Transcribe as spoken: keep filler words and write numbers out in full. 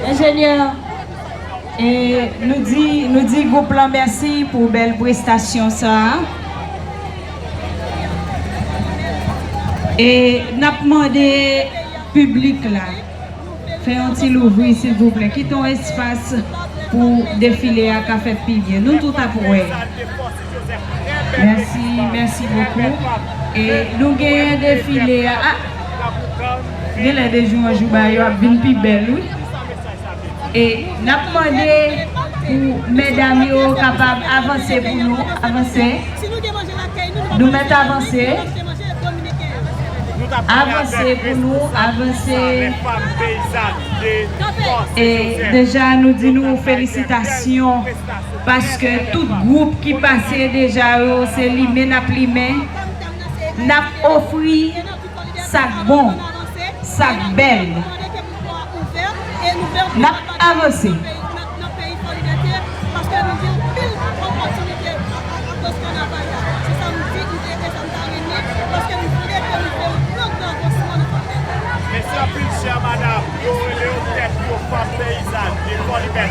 Enjenyè, e nou di, nou di gwoup lan mèsi pou bèl prestasyon sa a. E n ap mande piblik la, fè yon ti louvri, silvouplè. Kite yon espas pou defile a ka fèt pi byen. Nou tout ap wè. Mèsi, mèsi bokou. E nou genyen defile a. Ah! Genlè de jou an jou bagay yo ap vin pi bèl, wi. E n ap mande pou medam yo kapab avanse pou nou, avanse. Nou mèt avanse. Avanse pou nou, avanse. E deja nou di nou felisitasyon paske tout gwoup ki pase deja yo se limen n ap limen. N ap ofri sa k bon, sa k bèl. N ap avanse. Mèsi anpil, chè madanm. Yo rele yo tèt yo fanm peyizàn de Fòlibète.